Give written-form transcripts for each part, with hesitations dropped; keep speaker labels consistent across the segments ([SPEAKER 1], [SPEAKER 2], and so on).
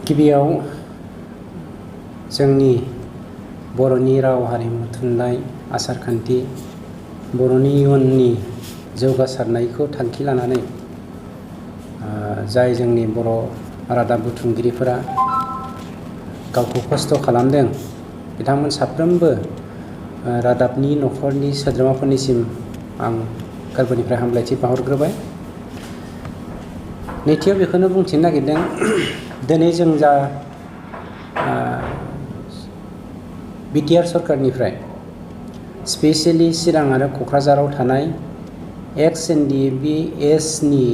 [SPEAKER 1] गिबियाव जोंनि बर'नि राव हारिमु थुनलाइ आसार खान्थि बर'नि इयुननि जौगासारनायखौ थांखि लानानै जाय जोंनि बर' रादाब बुथुमगिरिफोरा गावखौ खस्थ' खालामदों बिथांमोन साफ्रोमबो रादाबनि न'खरनि सोद्रोमाफोरनिसिम आं गोरबोनिफ्राय हामलायथि बावहरग्रोबाय। नैथियाव बेखौनो बुंथिनो नागिरदों दिनै जों जा बिटिआर सरकारनिफ्राय स्पेसियेलि चिरां आरो क'क्राझाराव थानाय एक्स एनडिपिएसनि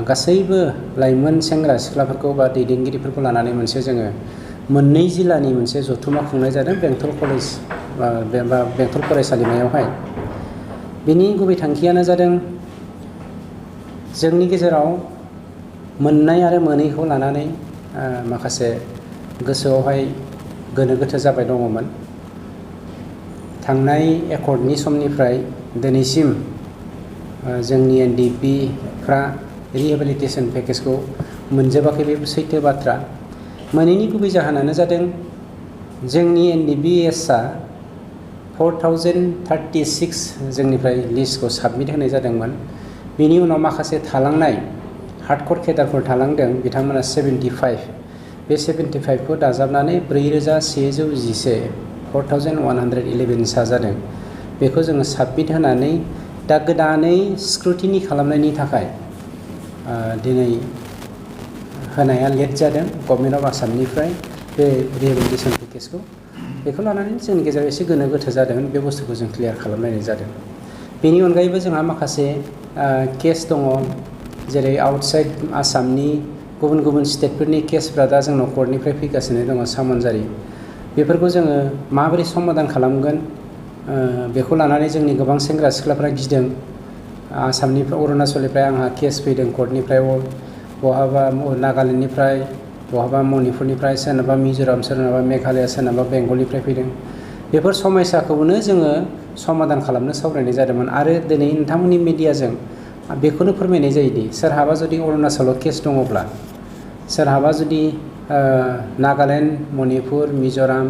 [SPEAKER 1] गासैबो लाइमोन सेंग्रा सिख्लाफोरखौ बा दैदेनगिरिफोरखौ लानानै मोनसे जोङो मोननै जिल्लानि मोनसे जथुम्मा खुंनाय जादों बेंटल कलेज बा बेंटल फरायसालिमायावहाय। बेनि गुबै थांखियानो जादों जोंनि गेजेराव मोननाय आरो मोनैखौ लानानै माखासे गोसोआवहाय गोनो गोथो जाबाय दङमोन। थांनाय एकर्डनि समनिफ्राय दिनैसिम जोंनि एनडिपिफ्रा रिहेबिलिटेसन पेकेजखौ मोनजोबाखै, बे सैथो बाथ्रा। मोनैनि गुबै जाहोनानो जादों जोंनि एनडिपिएसआ 4036 जोंनिफ्राय लिस्टखौ साबमिट होनाय जादोंमोन। बेनि उनाव माखासे थालांनाय हार्डक'र केडारफोर थालांदों, बिथांमोना 75। बे 75खौ दाजाबनानै 4111 4111 सा जादों। बेखौ जोङो साबमिट होनानै दा गोदानै स्क्रुटिनि खालामनायनि थाखाय दिनै होनाया लेट जादों गभर्नमेन्ट अफ आसामनिफ्राय बे रिहेबिलिटेसन पेकेजखौ। बेखौ लानानै जोंनि गेजेराव एसे गोनो गोथो जादों, बे बुस्थुखौ जों क्लियार खालामलायनाय जादों। बेनि अनगायैबो जोंहा माखासे केस दङ, जेरै आउटसाइड आसामनि गुबुन गुबुन स्टेटफोरनि केसफ्रा दा जोंनाव कर्टनिफ्राय फैगासिनो दङ सामनजारि। बेफोरखौ जोङो माबोरै समाधान खालामगोन बेखौ लानानै जोंनि गोबां सेंग्रा सिख्लाफ्रा गिदों। आसामनिफ्राय अरुणाचलनिफ्राय आंहा केस फैदों कर्टनिफ्राय, बहाबा नागालेण्डनिफ्राय, बहाबा मणिपुरनिफ्राय, सोरनाबा मिज'राम, सोरनाबा मेघालय, सोरनाबा बेंगलनिफ्राय फैदों। बेफोर समयसाखौनो जोङो समाधान खालामनो सावरायनाय जादोंमोन। आरो दिनै नोंथांमोननि मिडियाजों बेखौनो फोरमायनाय जायोदि सोरहाबा जुदि अरुणाचलाव केस दङब्ला, सोरहाबा जुदि नागालेण्ड, मणिपुर, मिज'राम,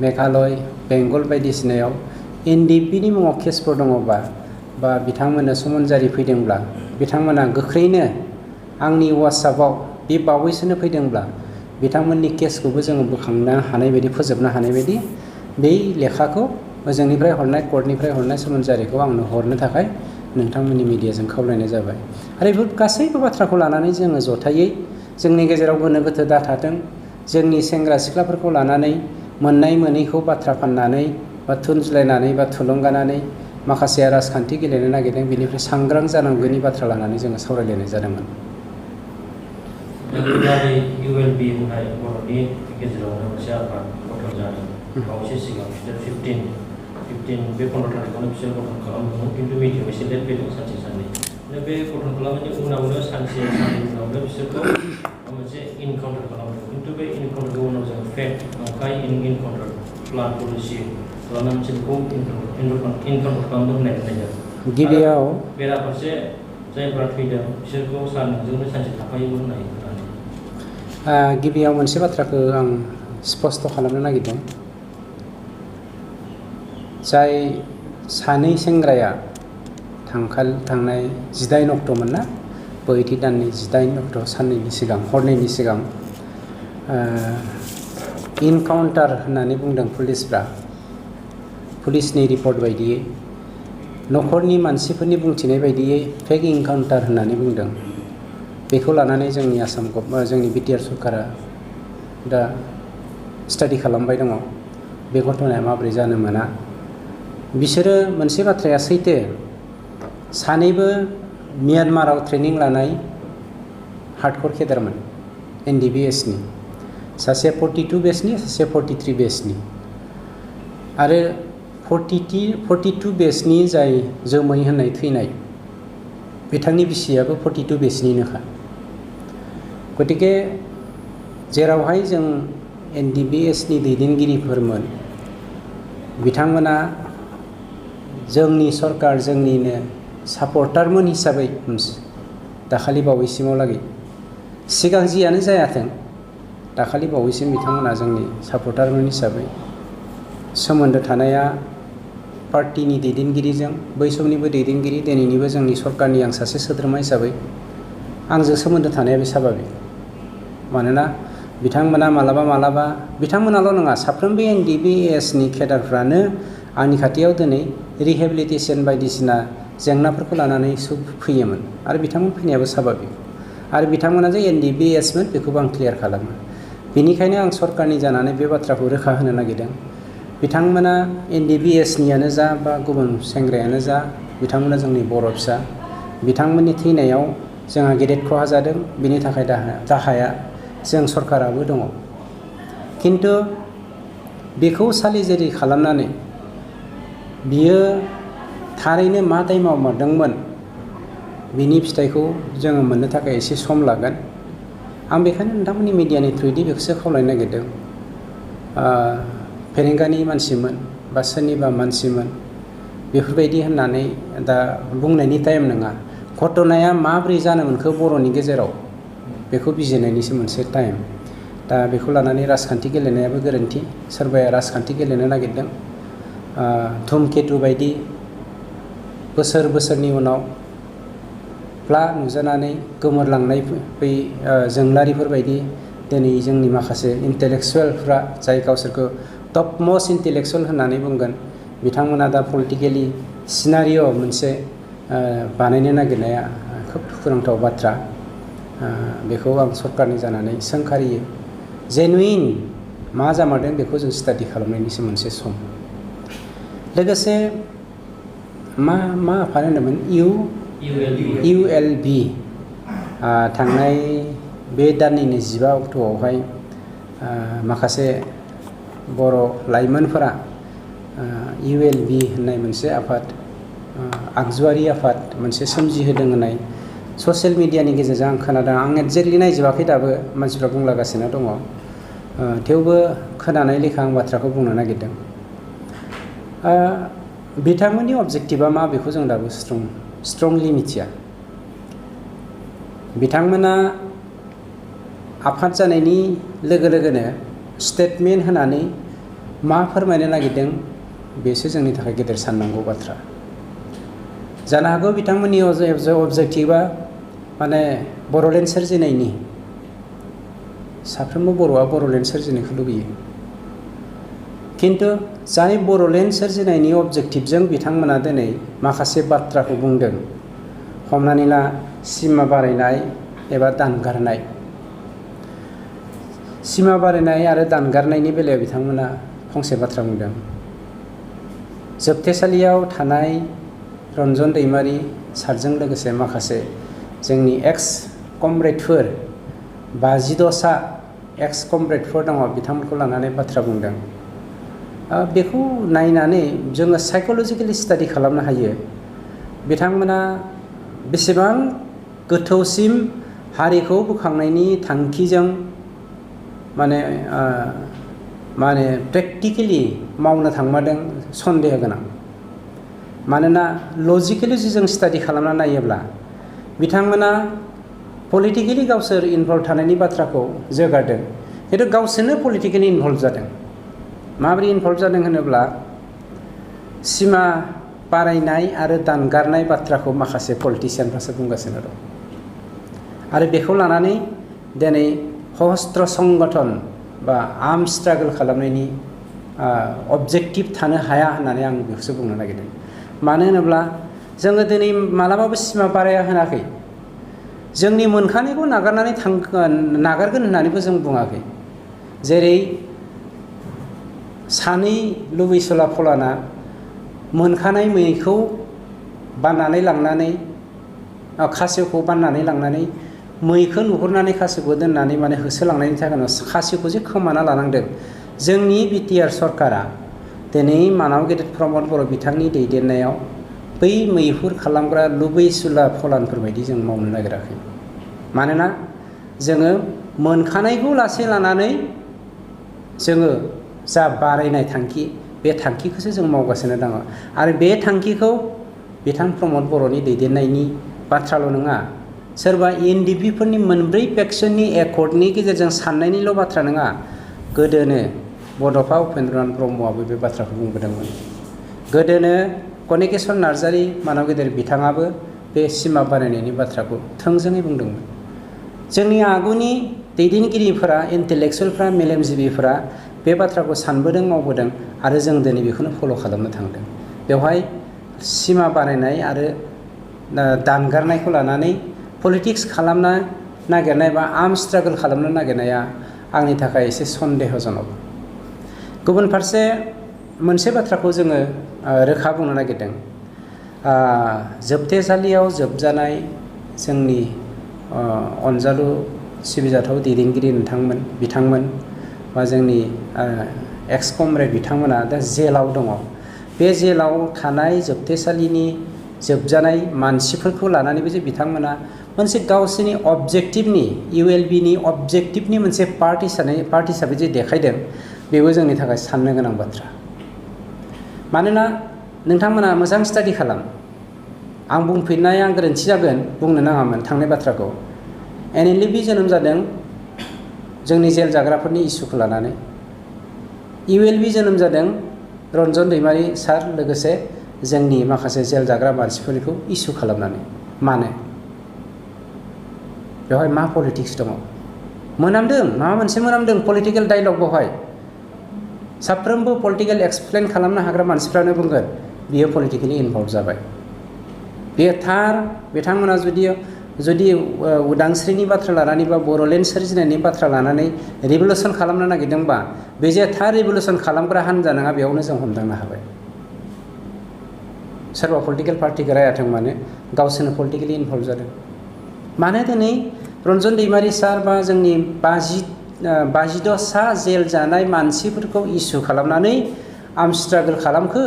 [SPEAKER 1] मेघालय, बेंगल बायदिसिनायाव एनडिपिनि मुङाव केसफोर दङबा बा बिथांमोननो समनजारि फैदोंब्ला, बिथांमोना गोख्रैनो आंनि वाट्सएपआव बे बावैसोनो फैदोंब्ला बिथांमोननि केसखौबो जोङो बोखांनो हानाय बायदि, फोजोबनो हानाय बायदि बै लेखाखौ ओजोंनिफ्राय हरनाय कर्टनिफ्राय हरनाय समनजारिखौ आंनो हरनो थाखाय नोंथांमोननि मिडियाजों खावलायनाय जाबाय। आरो बेफोर गासैबो बाथ्राखौ लानानै जोङो जथायै जोंनि गेजेराव गोनो गोथो दाथाथों। जोंनि सेंग्रा सिख्लाफोरखौ लानानै मोननाय मोनैखौ बाथ्रा फाननानै बा थुनज्लायनानै बा थुलुंगानानै माखासेया राजखान्थि गेलेनो नागिरदों, बेनिफ्राय सांग्रां जानांगौनि बाथ्रा लानानै जोङो सावरायलायनाय जादोंमोन।
[SPEAKER 2] ULB होननाय बर'नि गेजेरावनो मोनसे आफाद गठन जादों बावैसो सिगां 15 बे 15 थारिखआवनो बिसोर गठन खालामदोंमोन, खिन्थु मिडियाव एसे लेट फैदों, सानसे साननै। बे गठन खालामनायनि उनावनो सानसे साननै उनावनो बिसोरखौ मोनसे इनकाउन्टार खालामदों। खिन्थु बे इनकाउन्टारनि उनाव जों फेक्ट नंखाय इनकाउन्टार प्लान पलिसि खालामनानै मोनसे बेखौ इनकाउन्टार खालामदों होननाय जादों।
[SPEAKER 1] गिबियाव
[SPEAKER 2] बेराफारसे जायफ्रा थैदों बिसोरखौ सानजोंनो सानसे थाफायोमोन होननाय खोनादों।
[SPEAKER 1] गिबियाव मोनसे बाथ्राखौ आं स्पष्ट खालामनो नागिरदों। जाय सानै सेंग्राया थांनाय 18 अक्ट'मोन ना, बैथि दाननि 18 अक्ट' साननैनि सिगां, हरनैनि सिगां इनकाउन्टार होननानै बुंदों पुलिसफ्रा। पुलिसनि रिपर्ट बायदियै, न'खरनि मानसिफोरनि बुंथिनाय बायदियै फेक इनकाउन्टार होननानै बुंदों। बेखौ लानानै जोंनि जोंनि बिटिआर सरकारा दा स्टाडि खालामबाय दङ, बे घटनाया माबोरै जानो मोना। बिसोरो मोनसे बाथ्राया सैथो, सानैबो म्यानमाराव ट्रेनिं लानाय हार्डक'र केडारमोन एनडिपिएसनि, सासे 42 बेचनि, सासे 43 बेचनि। आरो 42 बेचनि जाय जोमै होननाय थैनाय, बिथांनि बिसियाबो 42 बेचनिनोखा। गतिके जेरावहाय जों एनडिपिएसनि दैदेनगिरिफोरमोन, बिथांमोना जोंनि सरकार, जोंनिनो सापर्टारमोन हिसाबै दाखालि बावैसिमाव लागै सिगां जियानो जायाथों दाखालि बावैसो बिथांमोना जोंनि सापर्टारमोन हिसाबै सोमोन्दो थानाया पार्टिनि दैदेनगिरिजों बै समनिबो दैदेनगिरि दिनैनिबो जोंनि सरकारनि आं सासे सोद्रोमा हिसाबै आंजों सोमोन्दो थानाया बे साभाबिक मानोना बिथांमोना मालाबा बिथांमोनाल' नङा साफ्रोमबो NDBESनि केडारफ्रानो आंनि खाथियाव दिनै रिहेबिलिटेसन बायदिसिना जेंनाफोरखौ लानानै फैयोमोन आरो बिथांमोन फैनायाबो साभाबिक आरो बिथांमोना जे NDBESमोन बेखौबो आं क्लियार खालामो बेनिखायनो आं सरकारनि जानानै बे बाथ्राखौ रोखा होनो नागिरदों बिथांमोना NDBESनियानो जा बा गुबुन सेंग्रायानो जा बिथांमोना जोंनि बर' फिसा बिथांमोननि थैनायाव जोंहा गेदेर खहा जादों बिनि थाखाय दाहाया जों सरकाराबो दङ किन्तु बेखौ सालिजारि खालामनानै बियो थारैनो मा टाइमाव मावदोंमोन बिनि फिथाइखौ जोङो मोननो थाखाय एसे सम लागोन आं बेखायनो नोंथांमोननि मिडियानि थ्रुयै बेखौसो खावलायनो नागिरदों फेरेंगानि मानसिमोन बा सोरनिबा मानसिमोन बेफोरबायदि होननानै दा बुंनायनि टाइम नङा घटनाया माबोरै जानो मोनखो बर'नि गेजेराव बेखौ बिजिरनायनिसो मोनसे टाइम दा बेखौ लानानै राजखान्थि गेलेनायाबो गोरोन्थि सोरबाया राजखान्थि गेलेनो नागिरदों धुमकेतु बायदि बोसोरनि उनाव फ्ला नुजानानै गोमोरलांनाय बै जोंलारिफोरबायदि दिनै जोंनि माखासे इन्टेलेक्सुवेलफ्रा जाय गावसोरखौ टप मस्ट इन्टेलेक्सुवेल होननानै बुंगोन बिथांमोना दा पलिटिकेलि सिनारिय' मोनसे बानायनो नागिरनाया खोब दुखुनांथाव बाथ्रा बेखौ आं सरकारनि जानानै सोंखारियो जेनुइन मा जामारदों बेखौ जों स्टाडि खालामनायनिसो मोनसे सम लोगोसे मा आफाद होनदोंमोन ULB थांनाय बे दाननि 15 अक्ट'आवहाय माखासे बर' लाइमोनफोरा ULB होननाय मोनसे आफाद आगजुआरि आफाद मोनसे सोमजिहोदों होननाय ससियेल मिडियानि गेजेरजों आं खोनादों आं एक्जेक्टलि नायजोबाखै दाबो मानसिफ्रा बुंलागासिनो दङ थेवबो खोनानाय लेखा आं बाथ्राखौ बुंनो नागिरदों बिथांमोननि अबजेक्टिभा मा बेखौ जों दाबो स्ट्रंलि मिथिया बिथांमोना आफाद जानायनि लोगो लोगोनो स्टेटमेन्ट होनानै मा फोरमायनो नागिरदों बेसो जोंनि थाखाय गेदेर साननांगौ बाथ्रा जानो हागौ बिथांमोननि अबजेक्टिभा माने बर'लेण्ड सोरजिनायनि साफ्रोमबो बर'आ बर'लेण्ड सोरजिनायखौ लुबैयो किन्तु जाय बर'लेण्ड सोरजिनायनि अबजेक्टिभजों बिथांमोना दिनै माखासे बाथ्राखौ बुंदों हमनानै ला सिमा बारायनाय एबा दानगारनाय सिमा बारायनाय आरो दानगारनायनि बेलायाव बिथांमोना फंसे बाथ्रा बुंदों जोबथेसालियाव थानाय रन्जन दैमारि सारजों लोगोसे माखासे जोंनि एक्स कमरेडफोर 52सा एक्स कमरेडफोर दङ बिथांमोनखौ लानानै बाथ्रा बुंदों बेखौ नायनानै जोङो साइक'लजिकेलि स्टाडि खालामनो हायो बिथांमोना बेसेबां गोथौसिम हारिखौ बोखांनायनि थांखिजों माने प्रेक्टिकेलि मावनो थांमारदों सन्देह गोनां मानोना लजिकेलि जों स्टाडि खालामना नायोब्ला बिथांमोना पलिटिकेलि गावसोर इनभल्भ थानायनि बाथ्राखौ जोगारदों खिन्थु गावसोरनो पलिटिकेलि इनभल्भ जादों माबोरै इनभल्भ जादों होनोब्ला सिमा बारायनाय आरो दानगारनाय बाथ्राखौ माखासे पलिटिसियानफ्रासो बुंगासिनो दं आरो बेखौ लानानै दिनै सशस्त्र संगठन बा आर्म स्ट्रागल खालामनायनि अबजेक्टिभ थानो हाया होननानै आं बेखौसो बुंनो नागिरदों मानो होनोब्ला जोङो दिनै मालाबाबो सिमा बाराया होनाखै जोंनि मोनखानायखौ नागारगोन होननानैबो जों बुङाखै जेरै सानै लुबैसुला फलाना मोनखानाय मैखौ बाननानै लांनानै खासेवखौ बाननानै लांनानै मैखौ नुहुरनानै खासेवखौ दोननानै माने होसोलांनायनि थाखायनो खासेवखौ जे खोमाना लानांदों जोंनि बिटिआर सरकारा दिनै मानाव गेदेर प्रमद बर' बिथांनि दैदेननायाव बै मैहुर खालामग्रा लुबैसुला फलानफोरबायदि जों मावनो नागिराखै मानोना जोङो मोनखानायखौ लासै लानानै जोङो जा बारायनाय थांखि बे थांखिखौसो जों मावगासिनो दङ आरो बे थांखिखौ बिथां प्रमद बर'नि दैदेननायनि बाथ्राल' नङा सोरबा एनडिपि फोरनि मोनब्रै फेक्सननि एकर्डनि गेजेरजों साननायनिल' बाथ्रा नङा। गोदोनो बड'फा उपेन्द्रनाथ ब्रह्मआबो बे बाथ्राखौ बुंबोदोंमोन। गोदोनो कनिकेश्वर नार्जारी मानव गेदेर बिथाङाबो बे सिमा बानायनायनि बाथ्राखौ थोंजोङै बुंदोंमोन। जोंनि आगुनि दैदेनगिरिफोरा इन्टेलेक्सुयेलफ्रा मेलेमजिबिफोरा बे बाथ्राखौ सानबोदों मावबोदों आरो जों दिनै बेखौनो फल' खालामनो थांदों। बेवहाय सिमा बानायनाय आरो दानगारनायखौ लानानै पलिटिक्स खालामनो नागिरनाय बा आर्म स्ट्रागल खालामनो नागिरनाया आंनि थाखाय एसे सन्देहजनक। गुबुन फारसे मोनसे बाथ्राखौ जोङो रोखा बुंनो नागिरदों। जोबथेसालियाव जोबजानाय जोंनि अनजालु सिबिजाथाव दैदेनगिरि बिथांमोन बा जोंनि एक्स कमरेड बिथांमोना दा जेलाव दङ। बे जेलाव थानाय जोबथेसालिनि जोबजानाय मानसिफोरखौ लानानैबो जे बिथांमोना मोनसे गावसोरनि अबजेक्टिभनि ULBनि अबजेक्टिभनि मोनसे पार्ट हिसाबै जे देखायदों बेबो जोंनि थाखाय साननो गोनां बाथ्रा। मानोना नोंथांमोना मोजां स्टाडि खालाम। आं बुंफिननाया गोरोन्थि जागोन, बुंनो नाङामोन थांनाय बाथ्राखौ। NLB जोनोम जादों जोंनि जेल जाग्राफोरनि इसुखौ लानानै। ULB जोनोम जादों रन्जन दैमारी सार लोगोसे जोंनि माखासे जेल जाग्रा मानसिफोरखौ इसु खालामनानै। मानो? बेवहाय मा पलिटिक्स दङ? मोनामदों, माबा मोनसे मोनामदों पलिटिकेल डायलग बेवहाय। साफ्रोमबो पलिटिकेल एक्सप्लेन खालामनो हाग्रा मानसिफ्रानो बुंगोन बियो पलिटिकेलि इनभल्भ जाबाय। बेयो थार। बिथांमोना जुदि उदांस्रिनि बाथ्रा लानानै बा बर'लेण्ड सोरजिनायनि बाथ्रा लानानै रिभलुसन खालामनो नागिरदोंबा बे जे थार रिभलुसन खालामग्रा हान्जा नङा बेयावनो जों हमदांनो हाबाय। सोरबा पलिटिकेल पार्टिखौ रायाथों मानो गावसोरनो पलिटिकेलि इनभल्भ जादों। मानो दिनै रन्जन दैमारी सार बा जोंनि 52 सा जेल जानाय मानसिफोरखौ इसु खालामनानै आर्म स्ट्रागल खालामखो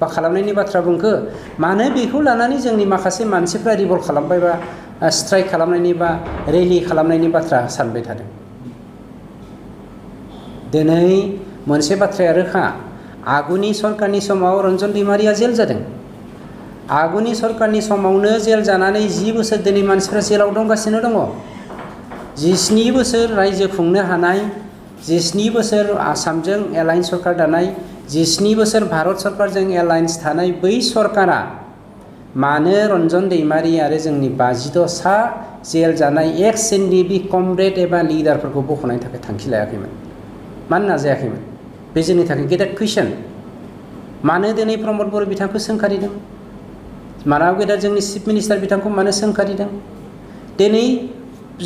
[SPEAKER 1] बा खालामनायनि बाथ्रा बुंखो? मानो बेखौ लानानै जोंनि माखासे मानसिफ्रा रिभल्ट खालामबाय बा स्ट्राइक खालामनायनि बा रेलि खालामनायनि बाथ्रा सानबाय थादों? दिनै मोनसे बाथ्राया रोखा। आगुनि सरकारनि समाव रन्जन दैमारीया जेल जादों। आगुनि सरकारनि समावनो जेल जानानै 10 बोसोर दिनै मानसिफ्रा जेलाव दंगासिनो दङ। 17 बोसोर रायजो खुंनो हानाय, 17 बोसोर आसामजों एलायन्स सरकार दानाय, 17 बोसोर भारत सरकारजों एलायन्स थानाय बै सरकारा मानो रन्जन दैमारी आरो जोंनि 52 सा जेल जानाय एक्स NDP कमरेड एबा लिडारफोरखौ बख'नायनि थाखाय थांखि लायाखैमोन? मानो नाजायाखैमोन? बे जोंनि थाखाय गेदेर कुइसन। मानो दिनै प्रमद बर' बिथांखौ सोंखारिदों? मानव गेदेर जोंनि चिफ मिनिस्टार बिथांखौ मानो सोंखारिदों? दिनै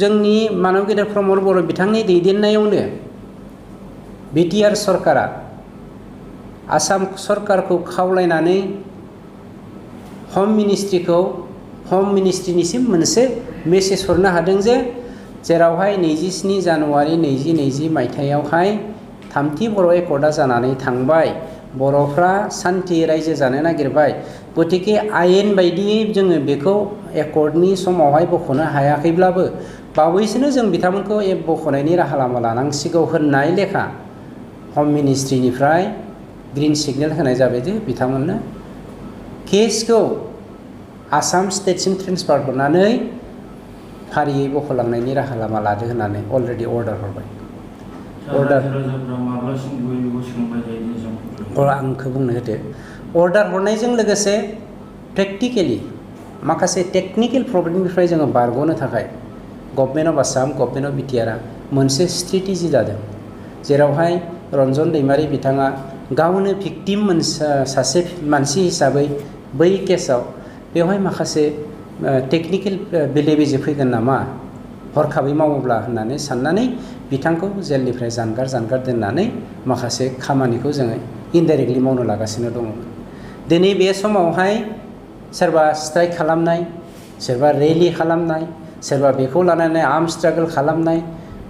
[SPEAKER 1] जोंनि मानव गेदेर प्रमद बर' बिथांनि दैदेननायावनो BTR सरकारा आसाम सरकारखौ खावलायनानै हम मिनिस्ट्रिनिसिम मोनसे मेसेज हरनो हादों जे जेरावहाय 27 जानुवारि 2020 मायथाइयावहाय 3थि बर' एकर्डआ जानानै थांबाय। बर'फ्रा सान्थि रायजो जानो नागिरबाय। गतिके आयेन बायदियै जोङो बेखौ एकर्डनि समावहाय बख'नो हायाखैब्लाबो बावैसोनो जों बिथांमोनखौ बख'नायनि राहा लामा लानांसिगौ होननाय लेखा हम मिनिस्ट्रिनिफ्राय ग्रिन सिगनेल होनाय जाबाय जे बिथांमोननो केसखौ आसाम स्टेटसिम ट्रेन्सफार हरनानै फारियै बख'लांनायनि राहा लामा लादो होननानै अलरेडि अर्डार हरबाय। आंखौ बुंनो होदो। अर्डार हरनायजों लोगोसे प्रेक्टिकेलि माखासे टेक्निकेल प्रब्लेमनिफ्राय जोङो बारग'नो थाखाय government of Assam, government of BTR मोनसे स्ट्रेटेजि जादों। जेरावहाय रन्जन दैमारी बिथाङा गावनो भिक्टिम सासे मानसि हिसाबै बै केसाव बेवहाय माखासे टेक्निकेल बेले-बेजे फैगोन नामा हरखाबै मावोब्ला होननानै साननानै बिथांखौ जेलनिफ्राय जानगार दोननानै माखासे खामानिखौ जोङो इनडाइरेक्टलि मावनो लागासिनो दङमोन। दिनै बे समावहाय सोरबा स्ट्राइक खालामनाय, सोरबा रेलि खालामनाय, सोरबा बेखौ लानानै आर्म स्ट्रागल खालामनाय,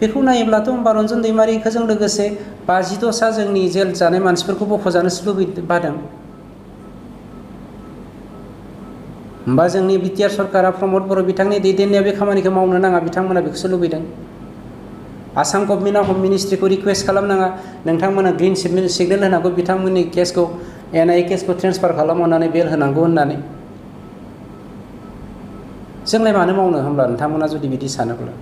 [SPEAKER 1] बेखौ नायोब्लाथ' होमबा रन्जन दैमारीखौजों लोगोसे 52 सा जोंनि जेल जानाय मानसिफोरखौ बख'जानोसो बादों। होमबा जोंनि BTR सरकारा प्रमद बर' बिथांनि दैदेननायाव बे खामानिखौ मावनो नाङा, बिथांमोना बेखौसो लुबैदों। आसाम गभर्नमेन्टआ हम मिनिस्ट्रिखौ रिकुवेस्ट खालामनाङा, नोंथांमोना ग्रिन सिगनेल होनांगौ बिथांमोननि केसखौ NIA केसखौ ट्रेन्सफार खालामहरनानै बेल होनांगौ होननानै। जोंलाय मानो मावनो होमब्ला नोंथांमोना जुदि बिदि सानोब्ला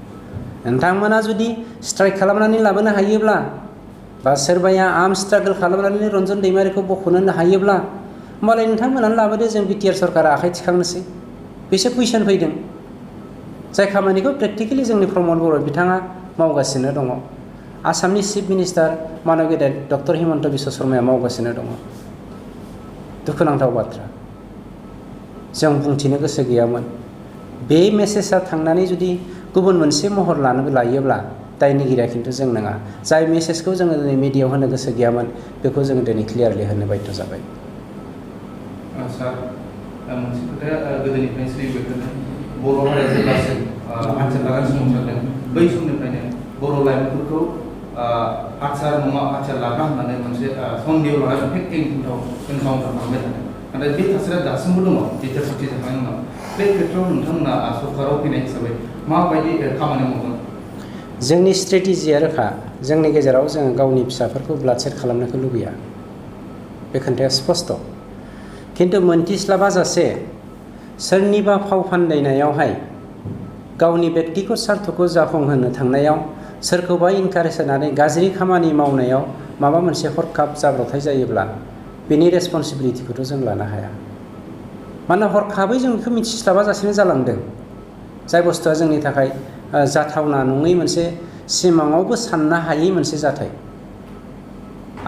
[SPEAKER 1] नोंथांमोना जुदि स्ट्राइक खालामनानै लाबोनो हायोब्ला बा सोरबाया आर्म स्ट्रागल खालामनानै रन्जन दैमारिखौ बख'नो हायोब्ला होमबालाय नोंथांमोनानो लाबोदो जों बिटिआर सरकारा आखाइ थिखांनोसै बेसो कुइसन फैदों जाय खामानिखौ प्रेक्टिकेलि जोंनि प्रमद बर' बिथाङा मावगासिनो दङ आसामनि चिफ मिनिस्टार मानब गेदेर डक्टर हिमन्त बिश्व शर्माया मावगासिनो दङ दुखुनांथाव बाथ्रा जों बुंथिनो गोसो गैयामोन बे मेसेजआ थांनानै जुदि गुबुन मोनसे महर लायोब्ला दायनिगिरिया खिन्थु जों नङा जाय मेसेजखौ जोङो दिनै मिडियायाव होनो गोसो गैयामोन बेखौ जोङो दिनै क्लियारलि होनो बाध्य जाबाय
[SPEAKER 3] सार मोनसे खोथाया गोदोनिफ्रायनो सोलिबोबाय थादों बर' हारिया जेब्लासिम आनसार लागासिनो दं बै समनिफ्रायनो बर' लाइमोनफोरखौ आचार नङा आचार लाग्रा होननानै मोनसे सन्देह लानानै फेक्टिंआव एनकाउन्टार खालामबाय थादों नाथाय बे थासारिया दासिमबो दङ बिटिआर साक्ति जाखांनायनि उनाव बे खेत्रआव नोंथांमोना सरकाराव फैनाय हिसाबै माबायदि खामानि मावगोन
[SPEAKER 1] जोंनि स्ट्रेटेजिया रोखा जोंनि गेजेराव जोङो गावनि फिसाफोरखौ ब्लाड सेट खालामनायखौ लुबैया बे खोथाया स्पस्ट' खिन्थु मोनथिस्लाबाजासे सोरनिबा फाव फान्दायनायावहाय गावनि बेक्तिगत सार्थखौ जाफुंहोनो थांनायाव सोरखौबा इनकारेज होनानै गाज्रि खामानि मावनायाव माबा मोनसे हरखाब जाब्रबथाय जायोब्ला बेनि रेसपन्सिबिलिटिखौथ' जों लानो हाया मानोना हरखाबै जों बेखौ मिथिस्लाबाजासेनो जालांदों जाय बुस्थुआ जोंनि थाखाय जाथावना नङै मोनसे सिमाङावबो साननो हायै मोनसे जाथाय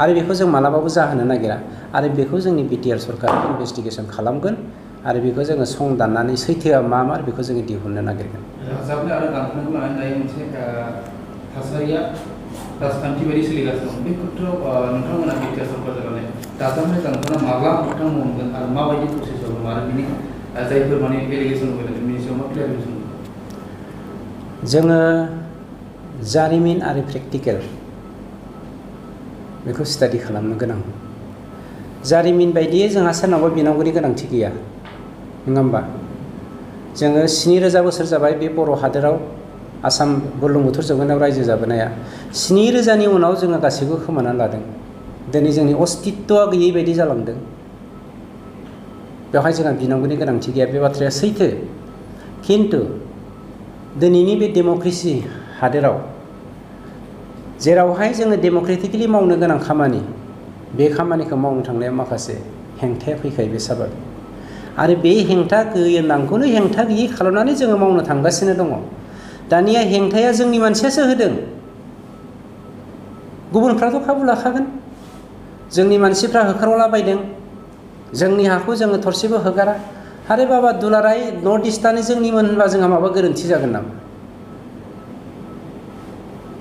[SPEAKER 1] आरो बेखौ जों मालाबाबो जाहोनो नागिरा आरो बेखौ जोंनि बिटिआर सरकारा इनभेस्टिगेसन खालामगोन आरो बेखौ जोङो सं दाननानै सैथोआ मा बेखौ जोङो दिहुननो नागिरगोन
[SPEAKER 3] जाबनाय आरो दानख'नायखौ लानानै दायो मोनसे थासारिया राजखान्थि बायदि सोलिगासिनो दं बे खेत्रआव नोंथांमोना बिटिआर सरकार जानानै दाजाबनाय दानख'ना माब्ला मोगथां मोनगोन आरो माबायदि प्रसेसआव दं आरो बिनि जायफोर माने एलिगेसन होदों बिनि सायाव मा क्लियारिफिकेसन
[SPEAKER 1] जोङो जारिमिन आरो प्रेक्टिकेल बेखौ स्टाडि खालामनो गोनां जारिमिन बायदियै जोंहा सोरनावबा बिनांगौनि गोनांथि गैया नङा होमबा जोङो 7,000 बोसोर जाबाय बे बर' हादोराव आसाम बुरलुंबुथुर जौगोनायाव रायजो जाबोनाया 7,000नि उनाव जोङो गासैबो खोमाना लादों दिनै जोंनि अस्तित्वआ गैयै बायदि जालांदों बेवहाय जोंहा बिनांगौनि गोनांथि गैया बे बाथ्राया सैथो खिन्थु दिनैनि बे डेम'क्रेसि हादोराव जेरावहाय जोङो डेम'क्रेटिकलि मावनो गोनां खामानि बे खामानिखौ मावनो थांनायाव माखासे हेंथाया फैखायो बे साबाब आरो बे हेंथा गोनांखौनो हेंथा गैयै खालामनानै जोङो मावनो थांगासिनो दङ दानिया हेंथाया जोंनि मानसियासो होदों गुबुनफ्राथ' खाबु लाखागोन जोंनि मानसिफ्रा होखारलाबायदों जोंनि हाखौ जोङो थरसेबो होगारा आरे बाबा दुलाराय नर्थ इस्टआनो जोंनिमोन होनबा जोंहा माबा गोरोन्थि जागोन नामा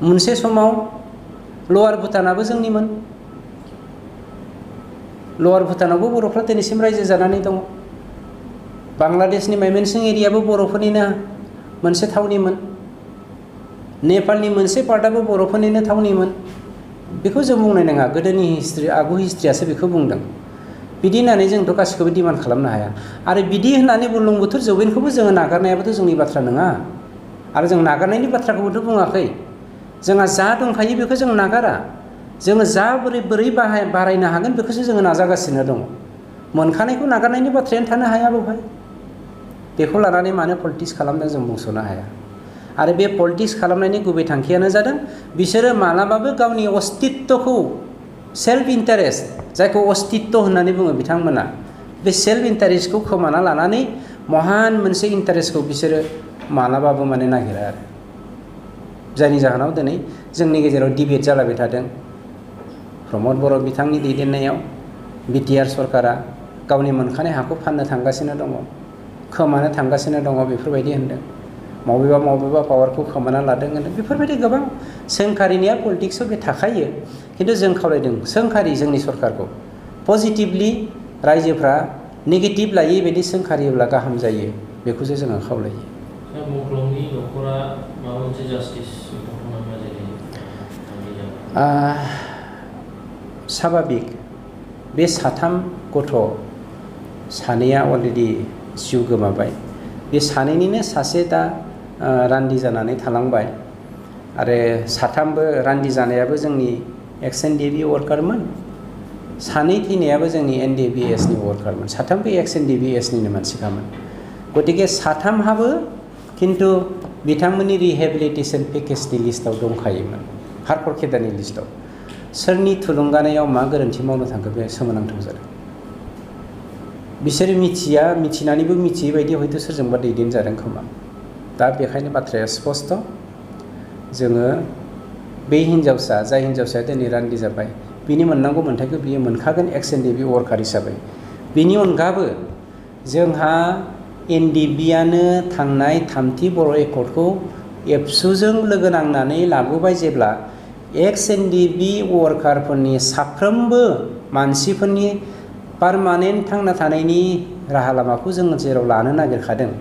[SPEAKER 1] मोनसे समाव लवार भुटानाबो जोंनिमोन लवार भुटानावबो बर'फ्रा दिनैसिम रायजो जानानै दङ बांलादेशनि माइमेनसिं एरियाबो बर'फोरनिनो मोनसे थावनिमोन नेपालनि मोनसे पार्टआबो बर'फोरनिनो थावनिमोन बेखौ जों बुंनाय नङा गोदोनि हिस्ट्रि आगु हिस्ट्रियासो बेखौ बुंदों बिदि होननानै जोंथ' गासिखौबो डिमान्ड खालामनो हाया आरो बिदि होननानै बुरलुंबुथुर जौयेनखौबो जोङो नागारनायाबोथ' जोंनि बाथ्रा नङा आरो जों नागारनायनि बाथ्राखौबोथ' बुङाखै जोंहा जा दंखायो बेखौ जों नागारा जोङो जा बोरै बारायनो हागोन बेखौसो जोङो नाजागासिनो दङ मोनखानायखौ नागारनायनि बाथ्रायानो थानो हाया बेवहाय बेखौ लानानै मानो पलिटिक्स खालामदों जों बुंस'नो हाया आरो बे पलिटिक्स खालामनायनि गुबै थांखियानो जादों बिसोरो मालाबाबो गावनि अस्तित्वखौ सेल्फ इन्टारेस्ट जायखौ अस्तित्व होननानै बुङो बिथांमोना बे सेल्फ इन्टारेस्टखौ खोमाना लानानै महान मोनसे इन्टारेस्टखौ बिसोरो मालाबाबो माने नागिरा आरो जायनि जाहोनाव दिनै जोंनि गेजेराव डिबेट जालायबाय थादों प्रमद बर' बिथांनि दैदेननायाव बिटिआर सरकारा गावनि मोनखानाय हाखौ फाननो थांगासिनो दङ खोमानो थांगासिनो दङ बेफोरबायदि होनदों मबेबा पावारखौ खोमाना लादों होनदों बेफोरबायदि गोबां सोंखारिनाया पलिटिक्सआव बे थाखायो खिन्थु जों खावलायदों सोंखारि जोंनि सरकारखौ पजिटिभलि रायजोफ्रा नेगेटिभ लायै बायदि सोंखारियोब्ला गाहाम जायो बेखौसो जोङो खावलायो
[SPEAKER 2] मुख्लंनि न'खरा माबा मोनसे जास्टिस
[SPEAKER 1] स्वाभाबिक बे साथाम गथ' सानैया अलरेडि जिउ गोमाबाय बे सानैनिनो सासे दा रान्दि जानानै थालांबाय आरो साथामबो रान्दि जानायाबो जोंनि एक्स एनडिएबि वार्कारमोन सानै थैनायाबो जोंनि एनडिएबिएसनि वार्कारमोन साथामबो एक्स एनडिएबिएसनिनो मानसिखामोन गतिके साथामहाबो खिन्थु बिथांमोननि रिहेबिलिटेसन पेकेजनि लिस्टआव दंखायोमोन हार्डकोर केडारनि लिस्टआव सोरनि थुलुंगानायाव मा गोरोन्थि मावनो थांखो बे सोमोनांथाव जादों बिसोर मिथिनानैबो मिथियै बायदि हयथ' सोरजोंबा दैदेनजादों खोमा दा बेखायनो बाथ्राया स्पष्ट जोङो बे हिन्जावसा जाय हिन्जावसाया दिनै रान्दि जाबाय बिनि मोननांगौ मोन्थायखौ बियो मोनखागोन एक्स एनडिबि वर्कार हिसाबै बिनि अनगाबो जोंहा एनडिबिआनो थांनाय थामथि बर' एकर्डखौ एबसुजों लोगो नांनानै लाबोबाय जेब्ला एक्स एनडिबि वर्कारफोरनि साफ्रोमबो मानसिफोरनि पारमानेन्ट थांना थानायनि राहा लामाखौ जों जेराव लानो नागिरखादों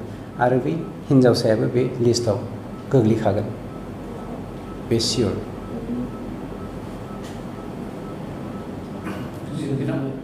[SPEAKER 1] आरो बे हिन्जावसायाबो बे लिस्टआव गोग्लैखागोन बे सियर
[SPEAKER 3] बुजिगोन